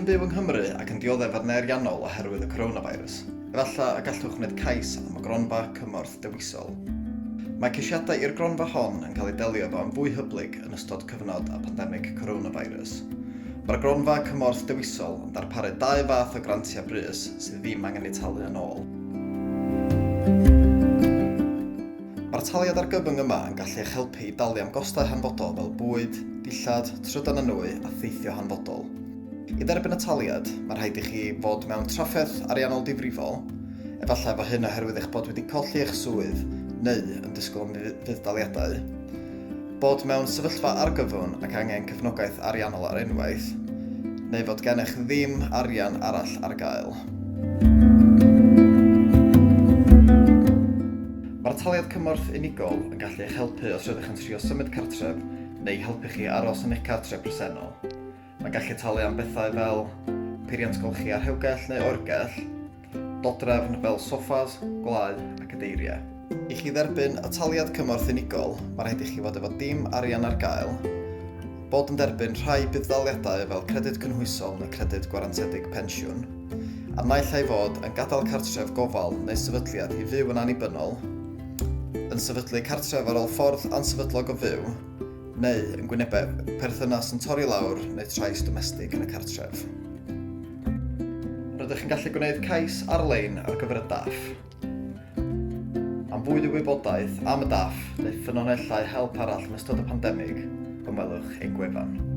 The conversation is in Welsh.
yn byw yng Nghymru ac yn dioddef arnau ariannol oherwydd y coronavirus, efallai y gallwch wneud cais am y Gronfa Cymorth Dewisol. Mae ceisiadau i'r gronfa hon yn cael eu delio efo yn fwy hyblyg yn ystod cyfnod y pandemig coronavirus. Mae'r Gronfa Cymorth Dewisol yn darparu dau fath o grantiau brys sydd ddim angen eu talu yn ôl. Mae'r taliad argyfwng yma yn gallu eich helpu i dalu am gostau hanfodol fel bwyd, dillad, trydan a nwy a theithio hanfodol. I dderbyn y taliad, mae rhaid i chi fod mewn trafferth ariannol difrifol, efallai fo hyn oherwydd eich bod wedi colli eich swydd neu yn disgwyl am fudd-daliadau, bod mewn sefyllfa argyfwng ac angen cefnogaeth ariannol ar unwaith, neu fod gennych ddim arian arall ar gael. Mae'r taliad cymorth unigol yn gallu eich helpu os rydych yn trio symud cartref neu i helpu chi aros yn eich cartref presennol. Mae'n gallu talu am bethau fel peiriant golchi a rhewgell neu oergell, Dodrefn fel soffas, gwlâu a cadeiriau. I chi dderbyn y taliad cymorth unigol, mae rhaid i chi fod efo dim arian ar gael, bod yn derbyn rhai budd-daliadau fel Credyd Cynhwysol neu Credyd Gwarantedig Pensiwn, a naill ai fod yn gadael cartref gofal neu sefydliad i fyw yn annibynnol, yn sefydlu cartref ar ôl ffordd ansefydlog o fyw, neu yn gwynebu perthynas yn torri lawr neu trais domestig yn y cartref. Rydych yn gallu gwneud cais ar-lein ar gyfer y DAF. Am fwy o wybodaeth am y DAF neu ffynonellau help arall yn ystod y pandemig, ymwelwch ein gwefan.